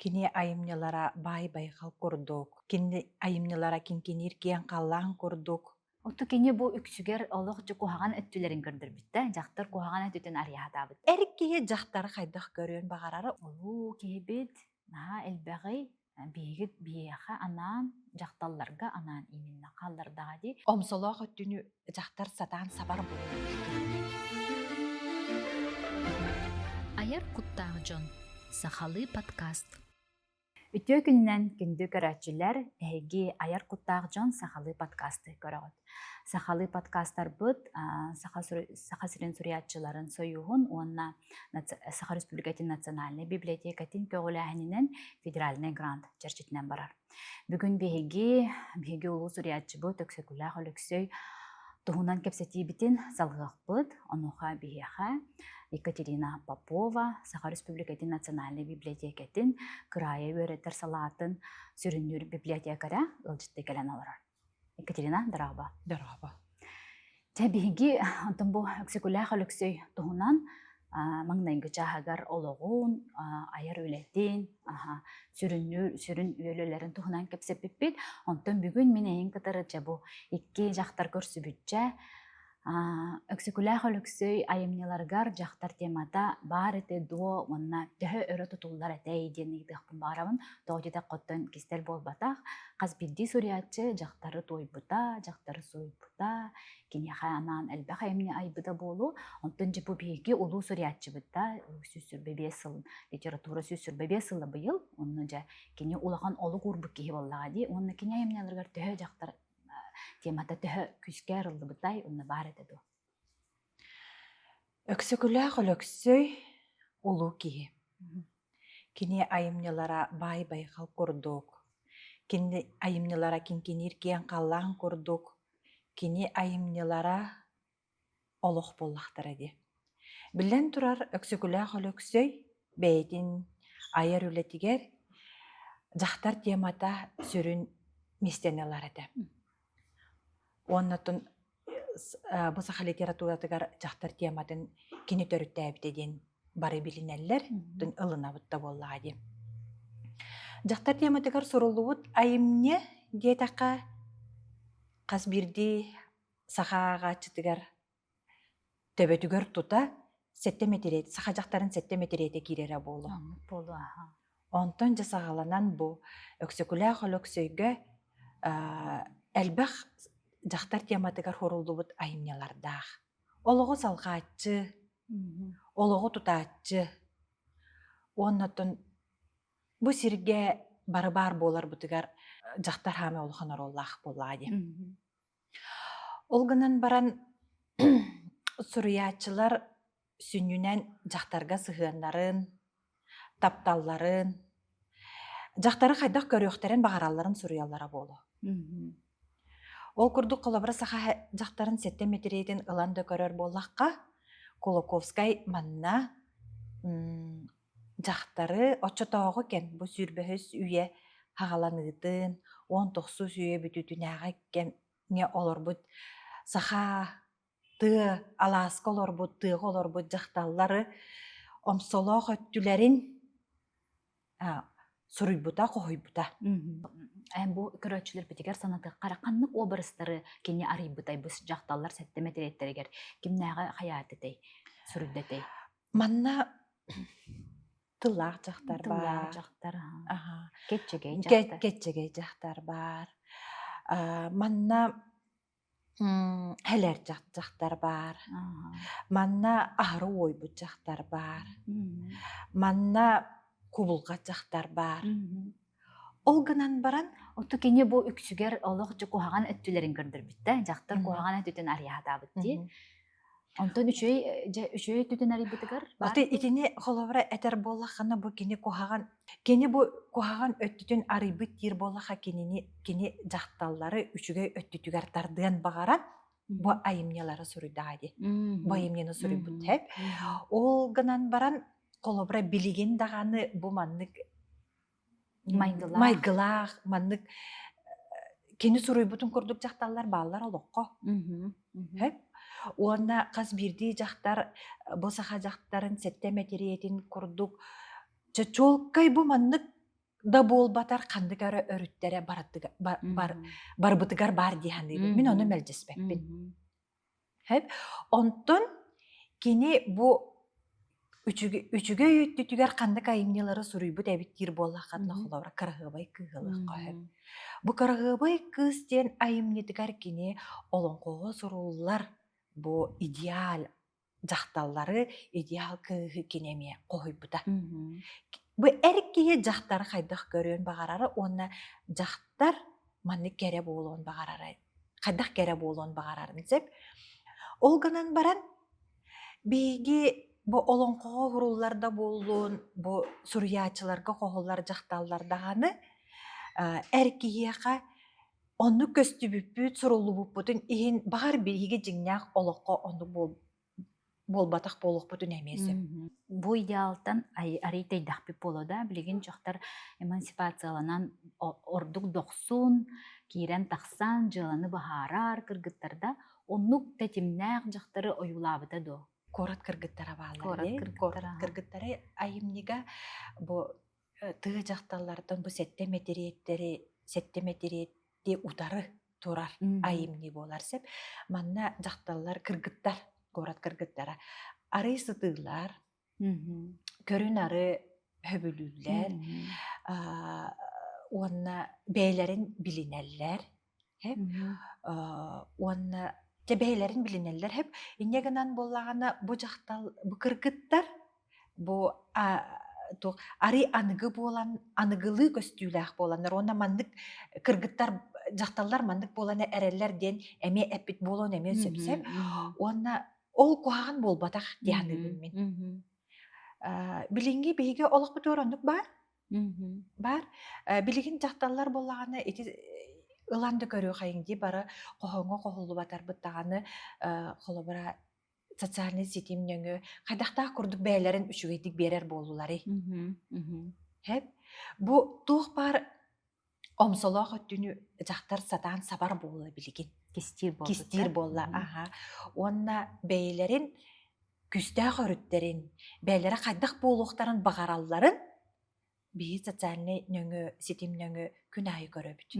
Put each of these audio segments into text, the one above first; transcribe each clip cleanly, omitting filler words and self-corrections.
Кини айымньылара баай байҕал курдук, кини айымньылара киҥкиниир киэҥ халлаан курдук. Отту кини бу үксүгэр олох дьэ куһаҕан өттүлэрин көрдөрбүттэ. Дьахтар куһаҕан өттүтүн арыйаатаабыт. Эр киһи дьахтары хайдах көрүөн баҕарара Улуу киһибит наһаа элбэҕи биһиги биһиэхэ анаан дьахталларга анаан именно хааллардаҕа дии. Омсолоох өттүнү дьахтар сатаан сабар буолуо. Айар куттаах дьон. Сахалыы подкаст. Үтүө күнүнэн күндү көрөөччүлэр, эһиги айар куттаах дьон сахалыы подкасты көрөҕүт. Сахалыы подкастарбыт Саха, Саха сирин суруйааччыларын сойууһун уонна Саха Республикатын национальнай библиотекатын көҕүлээһининэн федеральнай грант чэрчитинэн барар. Бүгүн биһиги, биһиги улуу суруйааччыбыт Өксөкүлээх Өлөксөй туһунан кэпсэтиибитин салҕыахпыт. Онуоха биһиэхэ Екатерина Попова, Саха Республикатын национальнай библиотекатын кыраайы үөрэтэр салаатын сүрүннүүр библиотекаря ыалдьыттыы кэлэн олорор. Екатерина, дорообо. Дорообо. Дьэ, биһиги онтон бу Өксөкүлээх Өлөксөй туһунан маҥнайгы чааһыгар олоҕун, айар үлэтин, сүрүннүүр, сүрүн үөлэлэрин туһунан кэпсэппиппит. Онтон бүгүн мин эйин кытары дьэ бу икки дьахтар көрсүбүччэ Өксөкүлээх Өлөксөй айымньыларыгар дьахтар темата баар этэ дуо уонна төһө өрө тутуллар этэй диэн ыйытыахпын баҕарабын. Тоҕо диэтэххэ оттон кистэл буолбатах. Хас биирдии суруйааччы дьахтары туойбута, дьахтары суруйбута, киниэхэ анаан элбэх айымньы айбыта буолуо. Онтон дьэ бу биһиги улуу суруйааччыбыт да 125 сыл литература 125 сыла быйыл. Онно дьэ кини улахан олук уурбут киһи буоллаҕа дии. Уонна кини айымньыларыгар төһө дьахтар темата төһө күүскэ арыллыбытай уонна баар этэ дуо? Өксөкүлээх Өлөксөй улуу киһи. Кини айымньылара баай байҕал курдук, кини айымньылара киҥкиниир киэҥ халлаан курдук, кини айымньылара олох буоллахтара дии. Биллэн турар, Өксөкүлээх Өлөксөй бэйэтин айар үлэтигэр дьахтар темата сүрүн миэстэни ылар этэ. Уонна оттон бу саха литературатыгар дьахтар тематын кини төрүттээбитэ диэн бары билинэллэр, оттон ылынабыт да буоллаҕа дии. Дьахтар тематыгар суруллубут айымньы диэтэххэ, хас биирдии саха ааҕааччытыгар төбөтүгэр тута сэттэ мэтириэт саха дьахтарын сэттэ мэтириэтэ киирэрэ буолуо. Буолуо аха. Онтон дьэ саҕаланан бу Өксөкүлээх Өлөксөйгө элбэх дьахтар тематыгар суруллубут айымньылардаах. Олоҕу салҕааччы, олоҕу тутааччы уонна оттон бу сиргэ бары баар буоларбытыгар дьахтар хаамай улахан оруоллаах буоллаҕа дии. Ол гынан баран суруйааччылар сүнньүнэн дьахтарга сыһыаннарын, тапталларын, дьахтары хайдах көрүөхтэрин баҕаралларын суруйаллара буолуо. Ол курдук холобура саха дьахтарын сэттэ мэтириэтин ылан да көрөр буоллахха, Кулаковскай манна дьахтары оччотооҕу кэм бу сүүрбэһис үйэ хаҕаланыытын, 19 үйэ бүтүүтүнээҕи кэмҥэ олорбут саха тыа алааска олорбут, тыаҕа олорбут дьахталлары омсолоох өттүлэрин суруйбута, хоһуйбута. Эн бу көрөөччүлэрбитигэр санатыахха эрэ ханнык образтары кини арыйбытай бу дьахталлар сэттэ мэтириэттэригэр кимнээҕи хайаат этэй, суруйда этэй? Манна тыллаах дьахтар Тыллаах баар. дьахтар, аһа. Аһа. Кэччэгэй дьахтар. Кэччэгэй дьахтар баар. Манна хэлэр дьахтар баар. Манна аһары уойбут дьахтар баар. Манна кубулҕат дьахтар баар. Ол гынан баран Отту кини бу үксүгэр олох дьэ куһаҕан өттүлэрин көрдөрбүттэ. Дьахтар куһаҕан өттүтүн арыйаатаабыт дии. Онтон үчүгэй дьэ үчүгэй өттүтүн арыйбытыгар баар Аты итини холобура этэр буоллаххына бу кини куһаҕан кини бу куһаҕан өттүтүн арыйбыт диир буоллахха кинини кини дьахталлары үчүгэй өттүтүгэр тардыан баҕаран бу айымньылары суруйдаҕа дии. Бу айымньыны суруйбут хэп. Ол гынан баран холобура билигин даҕаны бу маннык Майгылаах. майгылаах маннык кини суруйбутун курдук дьахталлар бааллар олоххо. Хөп. Уонна хас биирдии дьахтар бу саха дьахтарын сэттэ мэтириэтин курдук чочуолкай бу маннык. да буолбатар ханнык эрэ өрүттэрэ барбытыгар баар дии саныыбын. Мин ону мэлдьэспэппин. Онтон кини бу үчүгэй өттүтүгэр ханнык айымньылары суруйбут эбит диир буоллаххына, холобура, Кыраһыабай кыыһылыахха сөп. Бу Кыраһыабай кыыс диэн айымньытыгар кини олоҥхоҕо суруллар бу идеал дьахталлары, идеал кыыһы кини эмиэ хоһуйбута. Бу эр киһи дьахтары хайдах көрүөн баҕарара уонна дьахтар маннык кэрэ буолуон баҕарара хайдах кэрэ буолуон баҕарарын сөп. Ол гынан баран биһиги бу олоҥхоҕо уһуруллар да буоллун, бу суруйааччыларга хоһуллар дьахталлар даҕаны эр киһиэхэ оннук көстүбүппүт, суруллубуппутун иһин баҕар биһиги дьиҥнээх олоххо оннук буолбатах буолуохпутун эмиэ сөп. Бу идеалтан арый тэйдэхпит буолуо да, билигин дьахтар эмансипацияланан ордук дохсун, киирэн-тахсан, дьыаланы быһаарар кыргыттарда оннук тэтимнээх дьахтары ойуулаабыта дуо? Куорат кыргыттара бааллар. Куорат кыргыттара. Кыргыттары айымньыга бу тыа дьахталлартан бу сэттэ мэтириэттэри сэттэ мэтириэтти утары турар айымньы буолар сөп. Манна дьахталлар кыргыттар, куорат кыргыттара арый сытыылар, көрүн-ары хөбүлүүллэр уонна бэйэлэрин билинэллэр уонна дьэ бэйэлэрин билинэллэр хэп инньэ гынан буоллаҕына бу дьахтал бу кыргыттар бу туох арый аныгы буолан аныгылыы көстүүлээх буоланнар уонна маннык кыргыттар дьахталлар маннык буолан эрэллэр диэн эмиэ эппит буолуон эмиэ сөп уонна ол куһаҕан буолбатах дии саныыбын мин билиҥҥи биһиги олохпутугар оннук баар баар билигин дьахталлар буоллаҕына ити ылан да көрүөхайыҥ дии бары хоһооҥҥо хоһуллубатарбыт даҕаны холобура социальнай ситим нөҥүө хайдахтаах курдук бэйэлэрин үчүгэйдик биэрэр буоллуларый? Хэп. Бу туох баар омсолоох өттүнү дьахтар сатаан сабар буолла билигин. Кистиир буолла. Кистиир буолла. Аха. Уонна бэйэлэрин күүстээх өрүттэрин, бэйэлэрэ хайдах буолуохтарын баҕаралларын биһи социальнай нөҥүө, ситим нөҥүө күн аайы көрөбүт.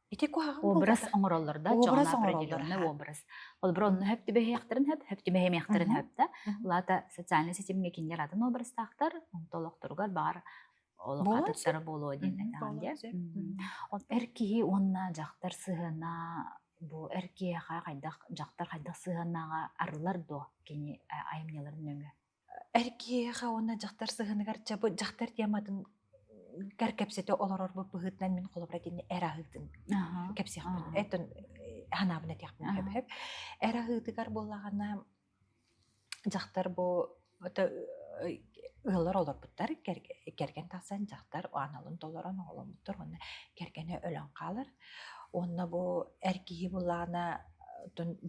Ити куһаҕан Образ оҥороллор да, Образ чоҕуна оҥороллор. определенный образ. Ол онно хөп түбэһиэхтэрин хөп, хөп түбэһимиэхтэрин хөп да. Лата социальный ситимҥэ кинилэр атын образтаахтар, онто олохторугар баҕар олох атыттара буолуо диэн этэҕин дии. Эр киһи уонна дьахтар сыһыана бу эр киһиэхэ хайдах дьахтар хайдах сыһыаннааҕа арыллар дуо кини айымньыларын нөҥүө? Эр киһиэхэ уонна дьахтар сыһыаныгар чэ бу дьахтар тематын кэр кэпсэтэ олорорбут быһыытынан мин холобура итинни эр аһыытын кэпсиэхпин этон ханаабын этиэхпин сөп эр аһыытыгар буоллаҕына дьахтар бу ыаллар олорбуттар кэргэн тахсан дьахтар аналын толорон оҕоломмуттар уонна кэргэнэ өлөн хаалар уонна бу эр киһи буоллаҕына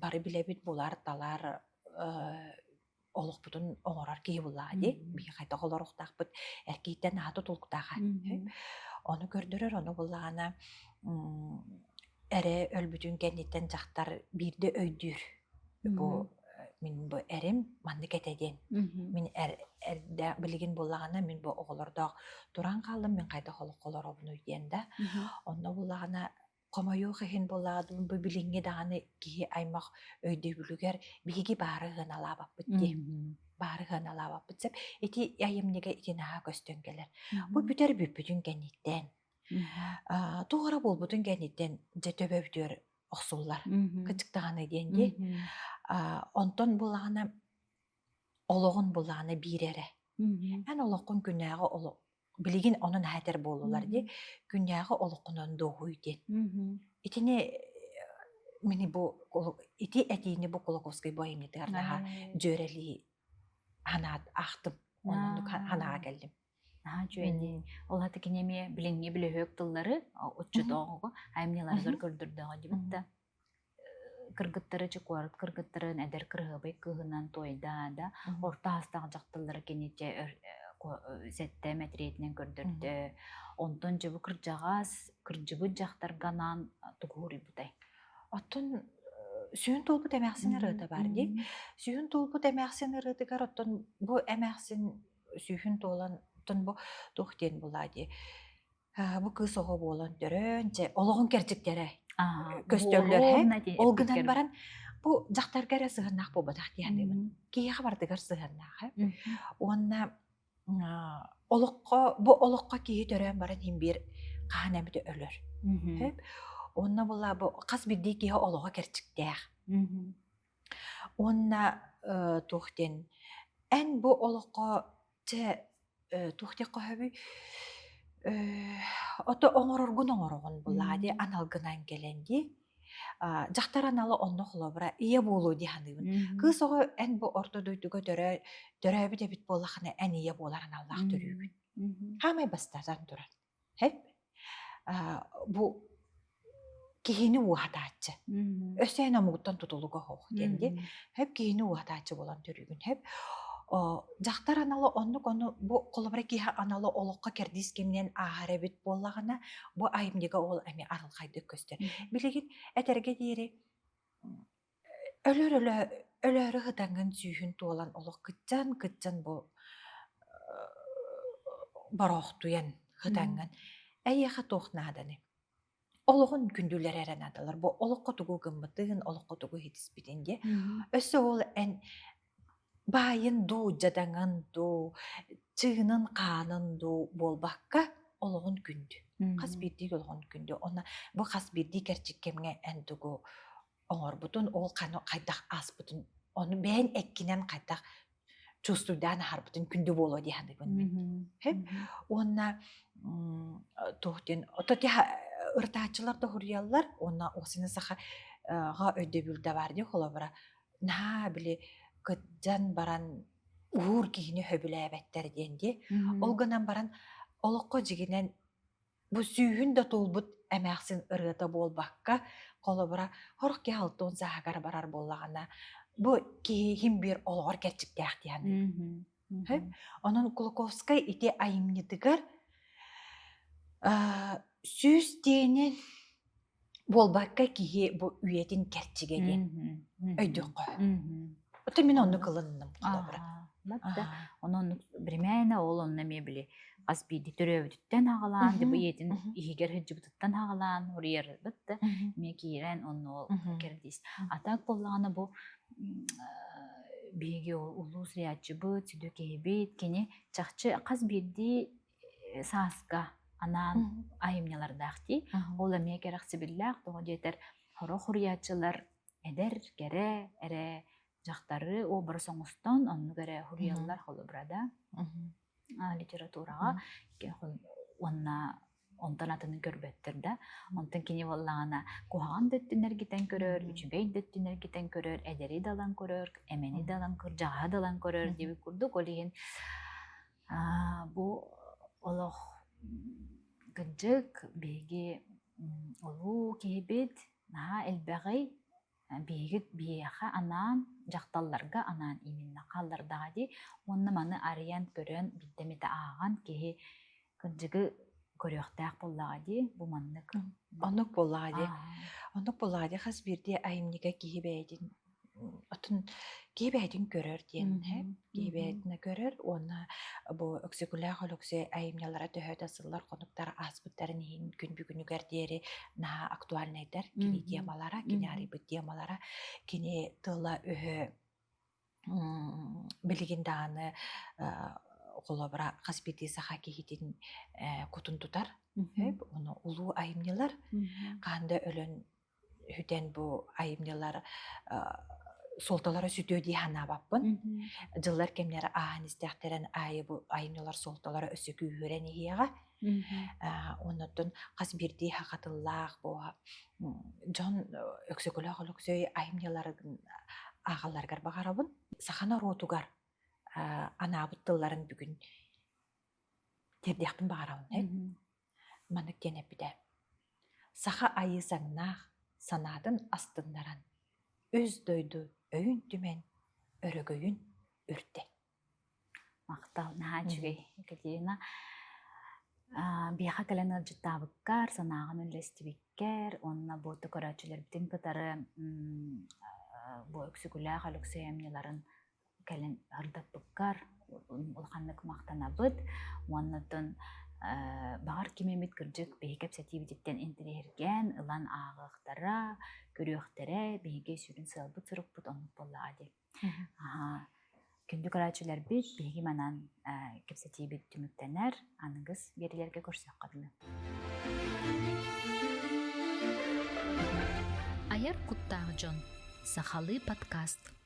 бары билэбит булар-талар олохпутун оҥорор киһи буллаҕа дии. Биһиги хайдах олоруохтаахпыт эр киһиттэн наһаа тутулуктааҕа. Ону көрдөрөр, ону буллаҕына эрэ өлбүтүн кэнниттэн дьахтар биирдэ өйдүүр. Бу мин бу эрим маннык этэ диэн. Мин эр эрдэ билигин буллаҕына мин бу оҕолордоох туран хааллым, мин хайдах олоххо олоробунуй диэн да. Онно буллаҕына Хомойуох иһин буоллаҕа бу билиҥҥи даҕаны киһи аймах өйдөбүлүгэр биһиги баары сыаналаабаппыт дии. Баары сыаналаабаппыт сөп. Ити айымньыга ити наһаа көстөн кэлэр. Бу бүтэр бүппүтүн кэнниттэн туох эрэ буолбутун кэнниттэн дьэ төбөбүтүгэр охсуллар. Кычыктаҕаны диэн дии. Онтон буоллаҕына олоҕун буллаҕына биир эрэ. Эн олоххун күннээҕи олох билигин онон аһатар буоллулар дии күннээҕи олоххунан дуоһуй диэн итини мини бу ити этиини бу Кулаковскай бу айымньытыгар наһаа дьүөрэлии ханаат аахтым оннук ханаҕа кэллим Наһаа үчүгэй Ол хата кини эмиэ билиҥҥи билөһүөк тыллары оччотооҕуга айымньыларыгар көрдөрдөҕө дибит да кыргыттары куорат кыргыттарын эдэр кырыһыабай кыыһынан туойдаа да орто аастаах дьахталлары кини чэ сэттэ мэтириэтинэн көрдөрдө онтон дьэ бу кырдьаҕас кырдьыбыт дьахтарга анаан тугу уруйбутай Оттон сүүн туолбут эмээхсин ырыата баар дии. Сүүн туолбут эмээхсин ырыатыгар оттон бу эмээхсин сүүһүн туолан оттон бу туох диэн булаа дии. Бу кыыс оҕо буолан төрөөн, чэ, олоҕун кэрчиктэрэ көстөллөр һэ. Ол гынан баран бу дьахтарга эрэ сыһыаннаах буолбатах дии саныыбын. Киһиэхэ барытыгар сыһыаннаах һэ. Уонна олоххо бу олоххо киһи төрөөн баран иһин биир хаһан эмитэ өлөр. Уонна була бу хас биирдии киһи олоҕо кэрчиктээх. Уонна туох диэн эн бу олоххо чэ туох диэххэ сөбүй ото оҥороргун оҥороҕун булаа дии аналгынан кэлэн дии дьахтар анала онно холобура ийэ буолуо дии саныыбын. Кыыс оҕо эн бу орто дойдуга төрөөбүт эбит буоллаххына эн ийэ буолар аналлаах төрүүгүн. Хаамай бастатан туран. Хэп бу киһини ууһатааччы. Өссө эн омугуттан тутулуга суох диэн дии. Хэп киһини ууһатааччы буолан төрүүгүн. Хэп дьахтар анала оннук ону бу холобура киһи анала олоххо кэрдиис кэминэн ааһар эбит буоллаҕына бу айымньыга ол эмиэ арылхайдык көстөр. Билигин этэргэ диэри өлөр өлө өлөөрү сытаҥҥын сүүһүн туолан олох кыччан кыччан бу бороохтуйан сытаҥҥын эйиэхэ туох нааданый? Олоҕун күндүлэрэ эрэ наадалар. Бу олоххо тугу гыммытын, олоххо тугу иһитиспитин диэ. Өссө ол эн баайын дуу, дьадаҥын дуу, чыынын-хаанын дуу буолбакка олоҕун күндү. Хас биирдии олоҕун күндү. Онно бу хас биирдии кэрчик кэмҥэ эн тугу оҥорбутун, ол хайдах ааспытын, ону бэйэн эккинэн хайдах чувствуйдаан аһарбытын күндү буолуо дии саныыбын мин. Уонна туох диэн ото ырытааччылар да суруйаллар уонна осины сахаҕа өйдөбүл да баар дии холобура наһаа били кыдьан баран уһуур киһини сөбүлээбэттэр диэн дии. Ол гынан баран олоххо дьигинэн Бу сүүһүн да туолбут эмээхсин ырыата буолбакка, холобура, сорох киһи алтыан сааһыгар барар буоллаҕына, бу киһи иһин биир олоҕор кэрчиктээх дии саныыбын. Онон Кулаковскай ити айымньытыгар сүүс диэни буолбакка киһи бу үйэтин кэрчигэ диэн өйдүөххэ. Оттон мин оннук ылынным холобура. Да, онон биримээнэ ол онно эмиэ били хас биирдии төрөөбүтүттэн аҕалаан, бу ийэтин иһигэр сылдьыбытыттан аҕалаан уруйарбыт да эмиэ киирэн онно ол кэрдиис. А так буоллаҕына бу биһиги улуу суруйааччыбыт, сүдү киһибит, кини чахчы хас биирдии сааска анаан айымньылардаах дии. Ол эмиэ кэрэхсэбиллээх, тоҕо диэтэр сорох суруйааччылар эдэр, кэрэ эрэ дьахтары образ оҥостон оннук эрэ суруйаллар холобура да литератураҕа уонна онтон атыны көрбөттөр да. Онтон кини буоллаҕына куһаҕан да өттүн эргитэн көрөр, үчүгэй да өттүн эргитэн көрөр, эдэри да ылан көрөр, эмэни да ылан көрөр, дьаҕаһы да ылан көрөр диэбит курдук. Ол иһин Бу олох кырдьык биһиги улуу киһибит наһаа элбэҕи биһиги биһиэхэ анаан дьахталларга анаан именно хааллардаҕа дии уонна маны арыйан көрөн биирдэ эмитэ ааҕан киһи кырдьыгы көрүөхтээх буоллаҕа дии бу маннык. Оннук буоллаҕа дии. Оннук буоллаҕа дии хас биирдии айымньыга киһи бэйэтин Оттон киһи бэйэтин көрөр диэн киһи бэйэтин көрөр уонна бу Өксөкүлээх Өлөксөй айымньылара төһө да сыллар-хонуктар ааспыттарын иһин күн бүгүнүгэр диэри наһаа актуальнайдар. Кини темалара, кини арыйбыт темалара, кини тыла-өһө билигин даҕаны холобура хас биирдии саха киһитин кутун тутар. Ону улуу айымньылар хаһан да өлөн үтэн бу айымньылар суолталара сүтүө дии санаабаппын. Дьыллар кэмнэрэ ааһан истэхтэрин аайы бу айымньылар суолталара өссө күүһүрэн иһиэҕэ. Оннуттан хас биирдии хатыллаах бу дьон Өксөкүлээх Өлөксөй айымньыларын ааҕалларыгар баҕарабын. Саха норуотугар анаабыт тылларын бүгүн тиэрдиэхпин баҕарабын. Маннык диэн эппитэ: Саха айыы саҥнаах санаатын астыннаран, үс дойду өйүн түмэн, өрөгөйүн үрдэ. Махтал, наһаа үчүгэй, Екатерина. Биһиэхэ кэлэн ыалдьыттаабыккар, санааҕын үллэстибиккэр уонна бу көрөөччүлэрбитин кытары бу Өксөкүлээх Өлөксөй айымньыларын кэлин сырдаппыккар улаханнык махтанабыт уонна оттон Баҕар ким эмит кырдьык биһиги кэпсэтиибититтэн интэриэһиргээн ылан ааҕыахтара, көрүөхтэрэ, биһиги сүрүн сыалбыт-сорукпут оннук буоллаҕа дии. Аһаа. Күндү көрөөччүлэрбит, биһиги манан кэпсэтиибит түмүктэнэр, аныгыс биэриилэргэ көрсүөххэ дылы. Айар куттаах дьон. Сахалыы подкаст.